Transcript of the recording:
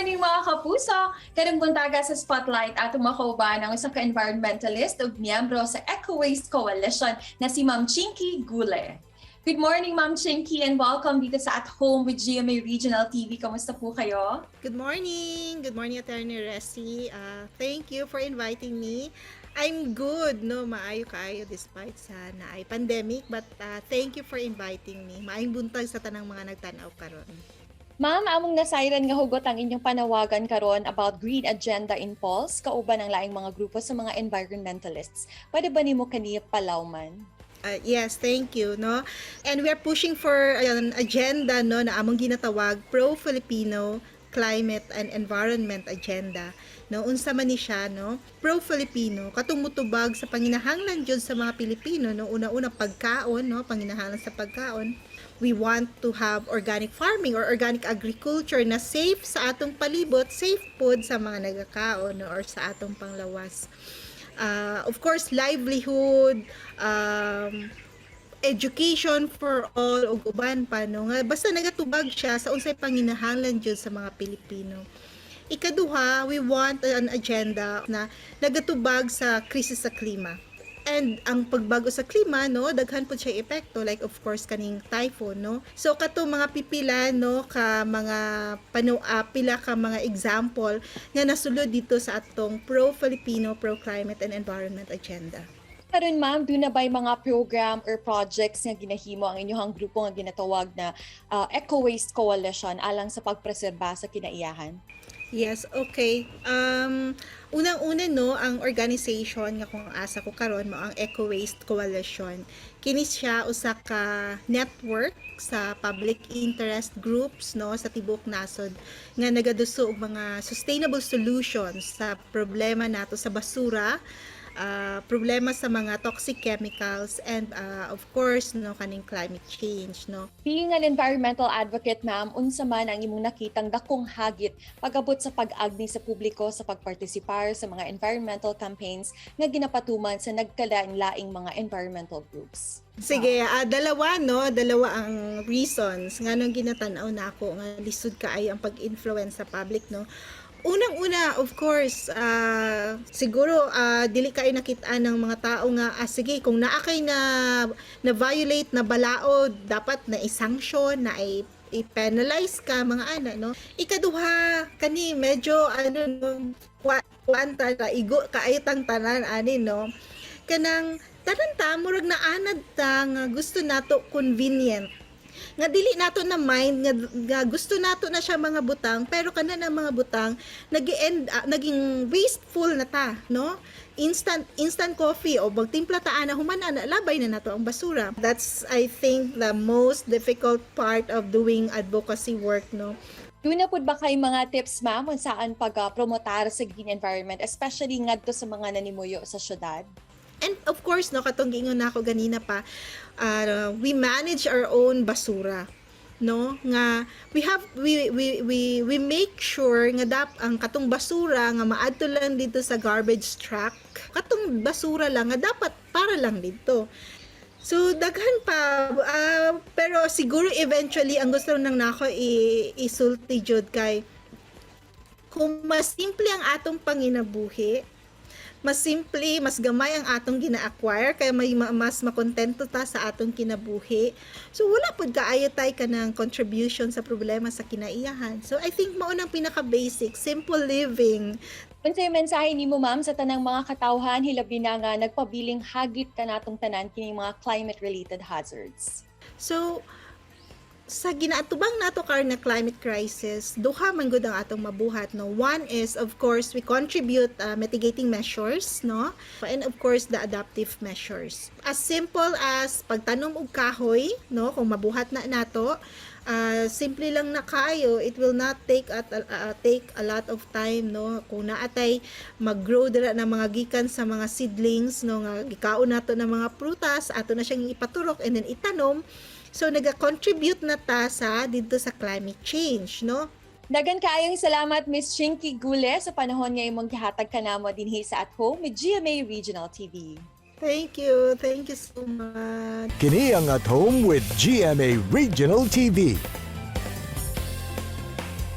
Morning, mga kapuso! Karong buntaga sa Spotlight, atong makauban ang usa ka environmentalist ug miyembro sa Eco Waste Coalition na si Ma'am Chinky Gule. Good morning, Ma'am Chinky, and welcome dito sa At Home with GMA Regional TV. Kamusta po kayo? Good morning. Good morning, Attorney Resi. Thank you for inviting me. I'm good, no? Maayo kaayo despite sa naay pandemic, but thank you for inviting me. Maayong buntag sa tanang mga nagtanaw karon. Ma'am, among nasayran nga hugot ang inyong panawagan karon about Green Agenda Impulse kauban ang laing mga grupo sa mga environmentalists. Pwede ba nimo kani palawman? Yes, thank you, no? And we are pushing for an agenda, no, na among ginatawag Pro-Filipino Climate and Environment Agenda. No, unsa man ni siya, no? Pro-Filipino, katong mutubag sa panginahanglan jud sa mga Pilipino, no? Una-una, pagkaon, no? Panginahanglan sa pagkaon. We want to have organic farming or organic agriculture na safe sa atong palibot, safe food sa mga nagakaon, no? Or sa atong panglawas. Of course, livelihood, education for all ug uban pa, no, nga basta nagatubag siya sa unsay panginahanglan jud sa mga Pilipino. Ikaduha, we want an agenda na nagatubag sa krisis sa klima. And ang pagbago sa klima, no, daghan pud siya epekto, like of course kaning typhoon, no. So kato mga pipila, no, ka mga pano pila ka mga example nga nasulod dito sa atong pro-Filipino, pro-climate and environment agenda. Karon, ma'am, duna ba'y mga program or projects nga ginahimo ang inyong grupo nga ginatawag na Eco Waste Coalition alang sa pagpreserba sa kinaiyahan? Yes, okay. Unang-una, no, ang organization nga kung asa ko karon mao ang Eco Waste Coalition. Kini siya usa ka network sa public interest groups, no, sa tibuok nasod nga nagaduso og mga sustainable solutions sa problema nato sa basura, problema sa mga toxic chemicals and of course, no, kaning climate change, no. Being an environmental advocate, ma'am, unsa man ang imong nakitang dakong hagit pag-abot sa pag-agni sa publiko sa pagpartisipar sa mga environmental campaigns nga ginapatuman sa nagkalain-laing mga environmental groups? Sige, dalawa, no, dalawa ang reasons nganong ginatan-aw nako nga lisod kaayo ang pag-influence sa public, no. Unang-una, of course, siguro dili kayo nakita ng mga tao nga sige, kung naa kay na na violate na balaod, dapat na i-sanction, na i-penalize ka, mga ana, no. Ikaduha, kani medyo ano, no, kuan ta, igo kaayo tang tanan ani, no, kanang tanan ta murag naanad ta nga gusto nato convenient, nga dili nato na mind nga gusto nato na siya mga butang, pero kana na mga butang nag-end naging wasteful na ta, no. Instant instant coffee o magtimpla ta ana, human ana labay na nato ang basura. That's, I think, the most difficult part of doing advocacy work, no. Duna pud ba kay mga tips, ma'am, kung saan pag-promotar sa green environment, especially ngadto sa mga nanimuyo sa syudad? And of course, no, katong giingon nako ganina pa, we manage our own basura, no, nga we have we make sure nga dap ang katong basura nga maadto lang dito sa garbage truck, katong basura lang nga dapat para lang dito. So daghan pa, pero siguro eventually ang gusto nang nako isulti jud kay kung mas simple ang atong panginabuhi, mas simple, mas gamay ang atong gina-acquire kaya may mas makontento ta sa atong kinabuhi. So wala pud kaayo tay kanang contribution sa problema sa kinaiyahan. So I think mao nang pinaka-basic, simple living. Unsay mensahe nimo, ma'am, sa tanang mga katawhan, hilabi na nga nagpabiling hagit kanatong tanan kining mga climate related hazards? So sa ginaatubang nato karon na climate crisis, duha man gud ang atong mabuhat, no. One is, of course, we contribute mitigating measures, no? And of course the adaptive measures. As simple as pagtanom og kahoy, no, kung mabuhat na nato, simple lang na kaayo, it will not take a lot of time, no. Kung naatay mag-grow dira na mga gikan sa mga seedlings, no, nga gikaon nato ng mga prutas, ato na siyang ipaturok and then itanom. So naga-contribute na ta sa didto sa climate change, no? Daghan kaayong salamat, Miss Chinky Gule, sa panahon nga imong gihatag kanamo dinhi sa At Home with GMA Regional TV. Thank you. Thank you so much. Kini ang At Home with GMA Regional TV.